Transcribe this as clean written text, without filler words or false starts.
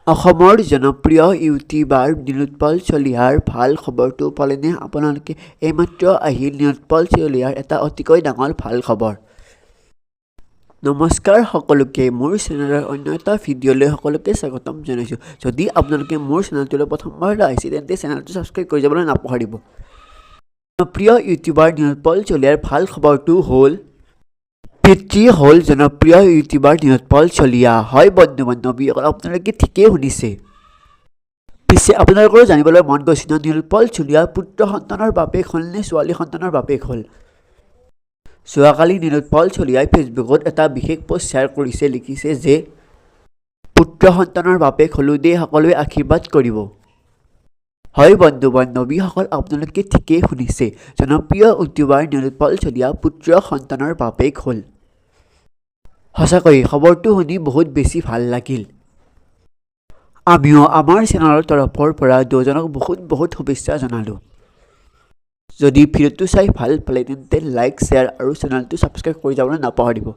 অসমৰ জনপ্ৰিয় ইউটিউবাৰ নীলোৎপল চলিহাৰ ভাল খবৰটো পালেনে আপোনালোকে? এইমাত্ৰ আহিল নীলোৎপল চলিহাৰ এটা অতিকৈ ডাঙৰ ভাল খবৰ। নমস্কাৰ সকলোকে, মোৰ চেনেলৰ অন্য এটা ভিডিঅ'লৈ সকলোকে স্বাগতম জনাইছোঁ। যদি আপোনালোকে মোৰ চেনেলটোলৈ প্ৰথমবাৰলৈ আহিছে, তেন্তে চেনেলটো ছাবস্ক্ৰাইব কৰি যাবলৈ নাপাহৰিব। জনপ্ৰিয় ইউটিউবাৰ নীলোৎপল চলিহাৰ ভাল খবৰটো হ'ল, পিতৃ হ'ল জনপ্ৰিয় ইউটিউবাৰ নীলোৎপল চলিহা। হয় বন্ধু বান্ধৱীসকল, আপোনালোকে ঠিকেই শুনিছে। পিছে আপোনালোকৰো জানিবলৈ মন গৈছে ন, নীলোৎপল চলিহা পুত্ৰ সন্তানৰ বাপেক হ'ল নে ছোৱালী সন্তানৰ বাপেক হ'ল? যোৱাকালি নীলোৎপল চলিহাই ফেচবুকত এটা বিশেষ পষ্ট শ্বেয়াৰ কৰিছে। লিখিছে যে, "পুত্ৰ সন্তানৰ বাপেক হ'লো দেই, সকলোৱে আশীৰ্বাদ কৰিব।" হয় বন্ধু বান্ধৱীসকল, আপোনালোকে ঠিকেই শুনিছে, জনপ্ৰিয় ইউটিউবাৰ নীলোৎপল চলিহা পুত্ৰ সন্তানৰ বাপেক হ'ল। সঁচাকৈ খবৰটো শুনি বহুত বেছি ভাল লাগিল। আমিও আমাৰ চেনেলৰ তৰফৰ পৰা দুজনক বহুত বহুত শুভেচ্ছা জনালোঁ। যদি ভিডিঅ'টো চাই ভাল পালে, তেন্তে লাইক, শ্বেয়াৰ আৰু চেনেলটো ছাবস্ক্ৰাইব কৰি যাবলৈ নাপাহৰিব।